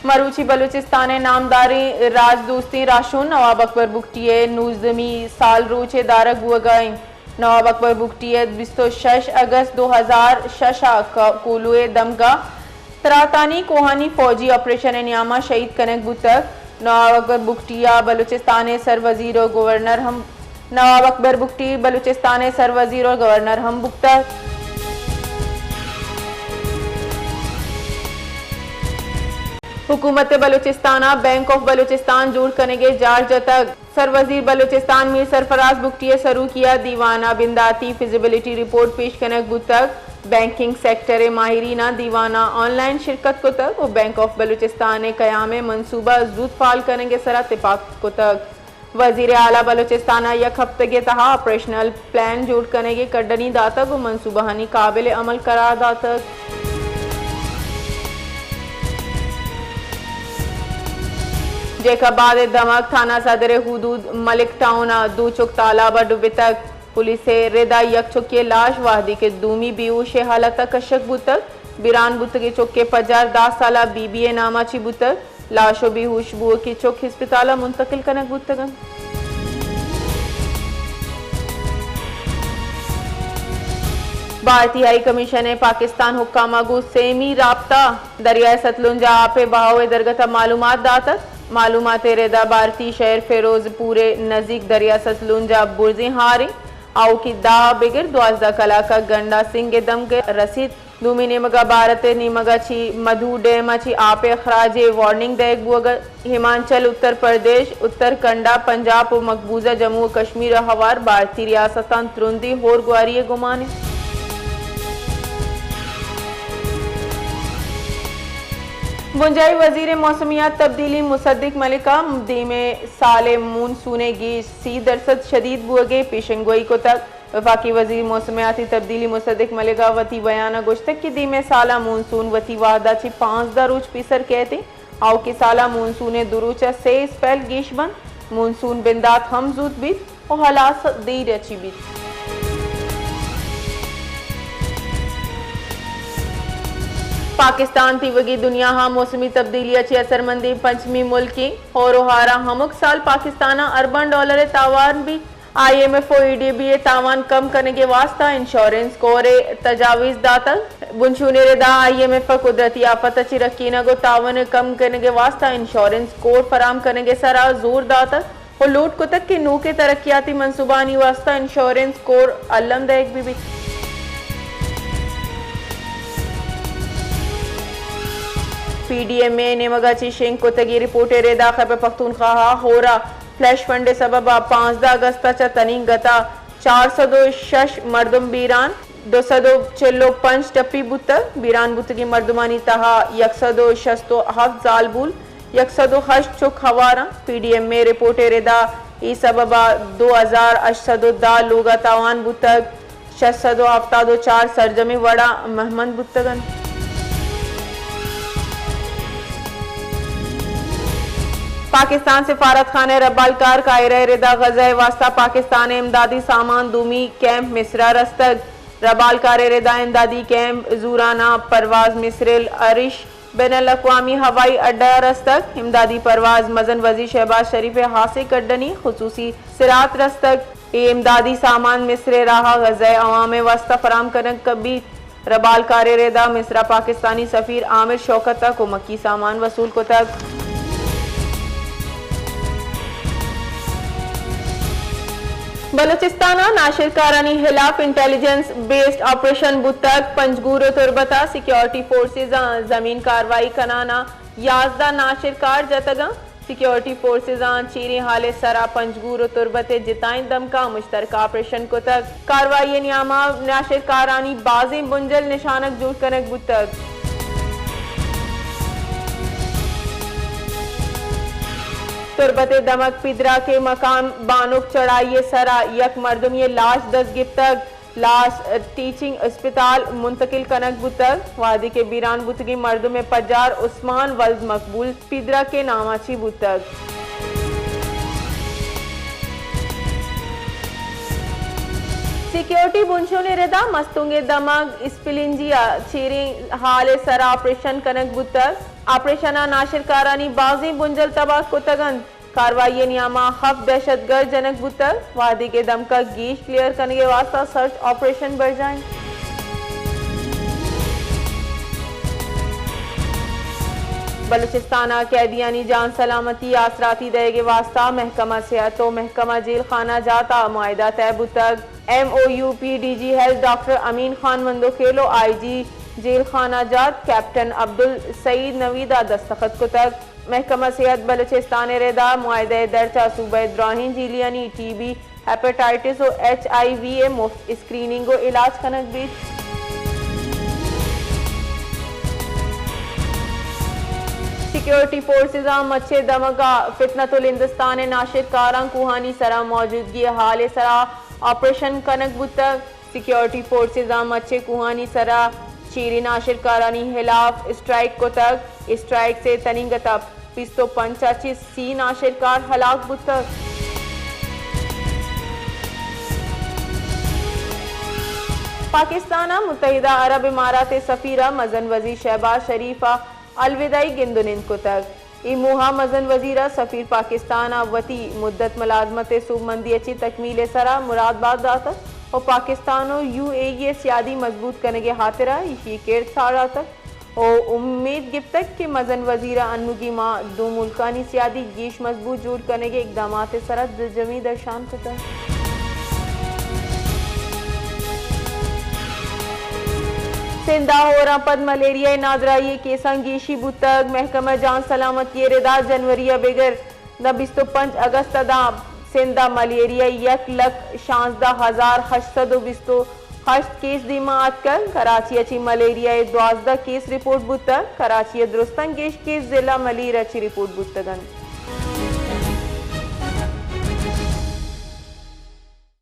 مروچی بلوچستان ءِ نامداریں راجدوستیں راہشون نواب اکبر بگٹی ءِ نوزدہمی سال روچ ءِ دارگ بوگ ءَ انت۔ نواب اکبر بگٹی ءِ بیست ءُ شش اگست دو ہزار شش ءَ ک-، کولو ءِ دمگ ءَ تراتانی کوہانی فوجی آپریشن ءِ نیام ءَ شہید کنگ بوتگ۔ نواب اکبر بگٹی ءَ بلوچستان ءِ سر وزیر ءُ گورنر ہم نواب اکبر بگٹی بلوچستان ءِ سر وزیر ءُ گورنر ہم بوتگ۔ حکومت بلوچستان ءَ بینک آف بلوچستان جوڑ کنگ ءِ جار جتگ۔ سر وزیر بلوچستان میر سرفراز بگٹی ءِ سروکی ءَ دیوان ءَ بنداتی فزیبلٹی رپورٹ پیش کنگ بوتگ۔ بینکنگ سیکٹر ءِ ماہریناں دیوان ءَ آن لائن شرکت کتگ ءُ بینک آف بلوچستان ءِ قیام ءِ منصوبہ زوت فعال کنگ ءِ سرا تپاک کتگ۔ وزیر اعلی بلوچستان ءَ یک ہفتگے ءِ تہا آپریشنل پلان جوڑ کنگ ءِ کڈنی داتگ ءُ منصوبہانی قابل عمل قرار داتگ۔ جیکب آباد ءِ دمگ تھانہ صدر ءِ حدود ملک ٹاؤن ءَ دو چک تالاب ءَ ڈبتگ۔ پولیس ءِ رد ءَ یک چکے ءِ لاش، وہدے کہ دومی بے ہوش ءِ حالت ءَ کشگ بوتگ۔ بیران بوتگیں چک ءِ پجار دہ سالہ بی بی ءِ نام ءَ چہ بوتگ۔ لاش ءُ بے ہوش بوؤکیں چک ہسپتال ءَ منتقل کنگ بوتگ انت۔ بھارتی ہائی کمیشن ءَ پاکستان حکام ءَ گوں سیمی رابطہ، دریائے ستلونج ءِ آپ ءِ بہاؤ ءِ درگت ءَ معلومات داتگ۔ معلومات ءِ رد ءَ بھارتی شہر فیروز پور ءِ نزیک دریا ستلونج ءَ برزیں ہاریں آؤکیں دہ ءَ بگر دوازدہ کلاک ءَ گنڈا سنگھ ءِ دمگ ءَ رسیت۔ دومی نیمگ ءَ بھارت ءِ نیمگ ءَ چہ مدھو ڈیم ءَ چہ آپ ءِ اخراج ءِ وارننگ دئیگ بوگ ءَ، ہمانچل، اتر پردیش، اتر کنڈ ءَ پنجاب ءُ مقبوضہ جموں ءُ کشمیر ءَ ہوار بھارتی ریاستاں ترندیں ہور گواری ءِ گمان انت۔ بنجاہی وزیر موسمیات تبدیلی مصدق ملک ءَ دیمے سال ءِ مون سون ءِ گیش سی درسد شدید بوگ ءِ پیشن گوئی کتگ۔ وفاقی وزیر موسمیاتی تبدیلی مصدق ملک ءَ وتی بیان ءَ گوشتگ کہ دیمے سال ءَ مون سون وتی وہد ءَ چہ پانزدہ روچ پیسر کیت انت۔ آؤکیں سال ءَ مون سون ءِ دو روچ ءَ سے اسپیل گیش بنت۔ مون سون بندات ہم زوت بیت ءُ ہلاس دیر ءَ چہ بیت۔ پاکستان تیوگیں دنیا ءَ موسمی تبدیلی ءَ چہ اثرمندیں پنچمی ملک انت۔ ہور ءُ ہار ءَ ہمک سال پاکستان ءَ ارباں ڈالر ءِ تاوان بیت۔ آئی ایم ایف ءُ اے ڈی بی ءِ تاوان کم کنگ ءِ واستہ انشورنس کور ءَ تجاویز داتگ۔ بنشون ءِ رد ءَ آئی ایم ایف ءَ قدرتی آفت ءَ چہ رکینگ ءُ تاوان ءِ کم کنگ ءِ واستہ انشورنس کور فراہم کنگ ءِ سرا زور داتگ ءُ لوٹ کتگ کہ نوکیں ترقیاتی منصوبہانی واستہ انشورنس کور الم دئیگ بہ بیت۔ پی ڈی ایم اے ءِ نیمگ ءَ چہ شنگ کتگیں رپورٹ ءِ رد ءَ خیبر پختونخوا ءِ ہور ءَ فلیش فنڈ ءِ سبب ءَ پانزدہ اگست ءَ چہ تنینگت ءَ چار سد ءُ شش مردم بیران، دو سد ءُ چل ءُ پنچ ٹپی بوتگ۔ بیران بوتگیں مردمانی تہا یک سد ءُ شست ءُ ہفت زالبول، یک سد ءُ ہشت چک ہوار انت۔ پی ڈی ایم اے ءِ رپورٹ ءِ رد ءَ اے سبب ءَ دو ہزار ہشت سد ءُ دہ لوگ ءَ تاوان بوتگ۔ شش سد ءُ ہفتاد ءُ چار سرجمیں وڑ ءَ مہمند بوتگ انت۔ پاکستان سفارت خانہ ءِ ربالکار قاہرہ ءِ رد ءَ غزہ ءِ واستہ پاکستان ءِ امدادی سامان دومی کیمپ مصر ءَ رستگ۔ ربالکار ءِ رد ءَ امدادی کیمپ زورانا پرواز مصر العرش بین الاقوامی ہوائی اڈہ ءَ رستگ۔ امدادی پرواز مزن وزیر شہباز شریف ءِ ہاسیں کڈنی خصوصی سرات رستگ۔ اے امدادی سامان مصر ءِ راہ ءَ غزہ ءِ عوام ءِ واستہ فراہم کنگ بیت۔ ربالکار ءِ رد ءَ مصر ءَ پاکستانی سفیر عامر شوکت ءَ کمکی سامان وصول کتگ۔ بلوچستان ءَ ناشرکارانی ہلاپ انٹیلیجنس بیسڈ آپریشن بوتگ۔ پنجگور ءُ تربت ءَ سیکیورٹی فورسز ءَ زمین کاروائی کنان ءَ یازدہ ناشرکار جتگ انت۔ سیکیورٹی فورسز ءَ چیریں ہال ءِ سرا پنجگور ءُ تربت ءِ جتائیں دمگاں مشترکہ آپریشن کتگ۔ کاروائی ءِ نیام ءَ ناشرکارانی بازیں بنجل نشانگ جوڑ کنگ بوتگ۔ تربت ءِ دمگ پیدراک ءِ مکان بانک چڑھائی ءِ سرا یک مردمے ءِ لاش دست گپتگ۔ لاش ٹیچنگ اسپتال منتقل کنگ بوتگ، وہدے کہ بیران بوتگیں مردم ءِ پجار عثمان ولد مقبول پیدراک ءِ نام ءَ چہ بوتگ۔ سیکیورٹی بنشون ءِ ردا مستونگ ءِ دمگ اسپلنجی ءَ چیریں ہال ءِ سرا آپریشن کنگ بوتگ۔ آپریشن ءَ ناشرکارانی بازیں بنجل تباہ کتگ انت۔ کاروائی ءِ نیاما ہفت دہشت گرد جنگ بوتگ۔ وہدے کہ دمگ ءَ گیش کلیئر کنگ ءِ واستہ سرچ آپریشن برجاہ انت۔ بلوچستان ءَ قیدیانی جان سلامتی ءَ آسراتی دئیگ ءِ واستہ محکمہ صحت ءُ محکمہ جیل خانہ جات ءَ معاہدہ طے بوتگ۔ M O U P D G health doctor Amin Khan Mandokhel ءُ آئی جی جیل خانہ جات کیپٹن عبدالسعید نوید ءَ دستخط کتگ۔ محکمہ صحت بلوچستان ءِ ردا معاہدہ ءِ درچ ءَ صوبہ ءِ دراہیں جیلیانی ٹی بی، ہیپاٹائٹس ءُ ایچ آئی وی ءِ مفت اسکریننگ ءُ علاج کنگ بیت۔ سیکیورٹی فورسز ءَ مچ ءِ دمگ ءَ فتنۃ الہندوستان ءِ ناشرکاراں کوہانی سرا موجودگی ءِ ہال ءِ سرا آپریشن کنگ بوتگ۔ سیکیورٹی فورسز ءَ مچ ءِ کوہانی سرا چیریں ناشرکارانی ہلاف اسٹرائیک کتگ۔ اسٹرائیکس ءِ تنیگت ءَ بیست ءُ پنچ ءَ چہ سی ناشرکار ہلاک بوتگ۔ پاکستان ءِ متحدہ عرب امارات ءِ سفیر ءَ مزن وزیر شہباز شریف ءَ الوداعی گند ءُ نند کتگ۔ اے موہ ءَ مزن وزیر ءَ سفیر پاکستان ءَ وتی مدت ملازمت ءِ سوبمندی ءَ چہ تکمیل ءِ سرا مراد بات داتگ ءُ پاکستان ءُ یو اے ای ءِ سیادی مضبوط کنگ ءِ ہاترا ایشی ءِ کرد ساڑاتگ ءُ امیت گپتگ کہ مزن وزیر ءَ انوگیں ماہ دو ملکانی سیادی گیش مضبوط جوڑ کنگ ءِ اقدامات ءِ سرا دلجمی درشان کتگ۔ سندھ ءَ ہوراں پد ملیریا ءِ نادراہی ءِ کیساں گیشی بوتگ۔ محکمہ جان سلامتی ءِ ردا جنوری ءَ بگر داں بیست ءُ پنچ اگست ءَ داں سندھ ءَ ملیریا ءِ یک لکھ شانزدہ ہزار ہشت سد ءُ بیست ءُ ہشت کیس دیما آتکگ۔ کراچی ءَ چہ ملیریا ءِ دوازدہ کیس رپورٹ بوتگ۔ کراچی ءَ درستاں گیش کیس ضلع ملیر ءَ چہ رپورٹ بوتگ انت۔